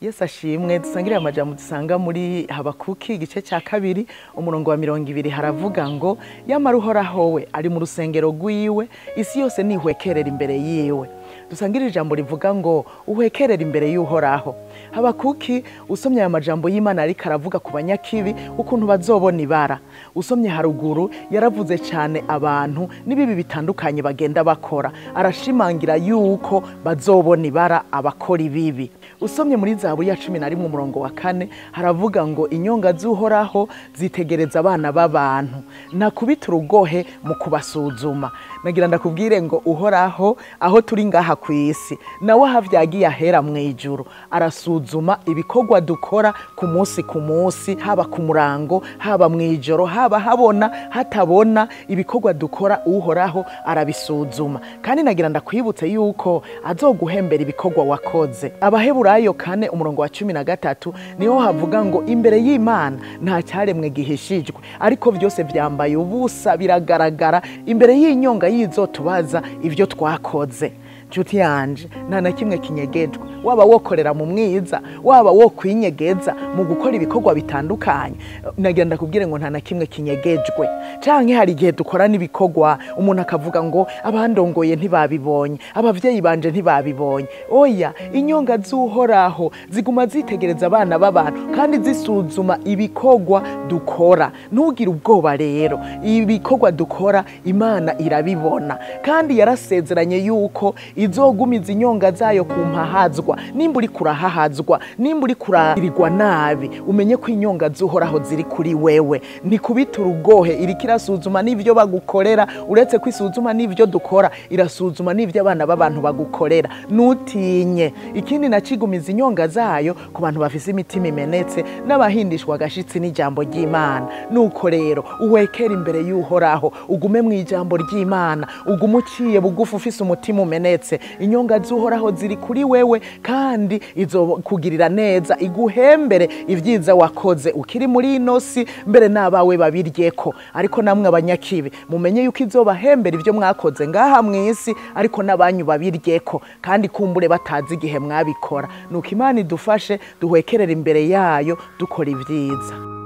Yesu ashimwe. Dusangire amajambo dusanga muri Habakuki igice cya 2 umurongo wa 20, haravuga ngo yamara Uhoraho we ari mu rusengero rwiwe, isi yose nihwekerera imbere yiwe. Dusangire ijambo rivuga ngo uhwekerera imbere y'Uhoraho. Habakuki usomye aya majambo y'Imana ariko aravuga ku banyakibi ukuntu bazobona ibara. Usomye haruguru yaravuze cyane abantu n'ibibi bitandukanye bagenda bakora, arashimangira yuko bazobona ibara abakora ibibi. Usomye muri Zaburi ya 11 umurongo wa 4 haravuga ngo inyonga z'Uhoraho zitegereza abana b'abantu, nakubita urugohe mu kubasuzuma. Nagira ndakubwire ngo Uhoraho aho turi ngaha ku isi nawe havyagiye ahera mu ijuru, arasuzuma ibikorwa dukora ku munsi ku munsi, haba ku murango, haba mu ijoro, haba habona hatabona, ibikorwa dukora Uhoraho arabisuzuma. Kandi nagira ndakwibutse yuko azoguhembera ibikorwa wakoze. Abaheburayo 4 umurongo wa 13 niho havuga ngo imbere y'Imana nta cyaremwe gihishijwe, ariko byose byambaye ubusa biragaragara imbere y'inyonga yizotubaza ivyo twakoze. Nshuti yanje, nta na kimwe kinyegejwe. Waba wokorera mu mwiza, waba wo kwinyegeza mu gukora ibikorwa bitandukanye, nagira ndakubwire ngo nta na kimwe kinyegejwe. Canke hari igihe dukora n'ibikorwa umuntu akavuga ngo abandongoye ntibabibonye, abavyeyi banje ntibabibonye. Oya, inyonga z'Uhoraho ziguma zitegereza abana b'abantu kandi zisuzuma ibikorwa dukora. Ntugire ubwoba rero, ibikorwa dukora Imana irabibona, kandi yarasezeranye yuko izogumiza inyonga zayo kumpahazwa. Nimba uri kurahahazwa, nimba uri kurarirwa nabi, umenye ko inyonga z'Uhoraho ziri kuri wewe. Ntikubita urugohe, iriko irasuzuma n'ivyo bagukorera. Uretse ko isuzuma n'ivyo dukora, irasuzuma n'ivyo abana b'abantu bagukorera. Ntutinye. Ikindi nacigumiza inyonga zayo ku bantu bafise imitima imenetse n'abahindishwa agashitsi n'ijambo ry'Imana. Nuko rero uwekera imbere y'Uhoraho, ugume mu ijambo ry'Imana, ugume uciye bugufi ufise umutima umenetse. Inyonga z'Uhoraho ziri kuri wewe kandi izokugirira neza, iguhembere ivyiza wakoze ukiri muri ino si, mbere n'abawe babiryeko. Ariko namwe abanyakibi mumenye yuko izobahembera ivyo mwakoze ngaha mw'isi, ariko n'abanyu babiryeko, kandi kumbure batazi igihe mwabikora. Nuko Imana idufashe duhwekerera imbere yayo dukora ivyiza.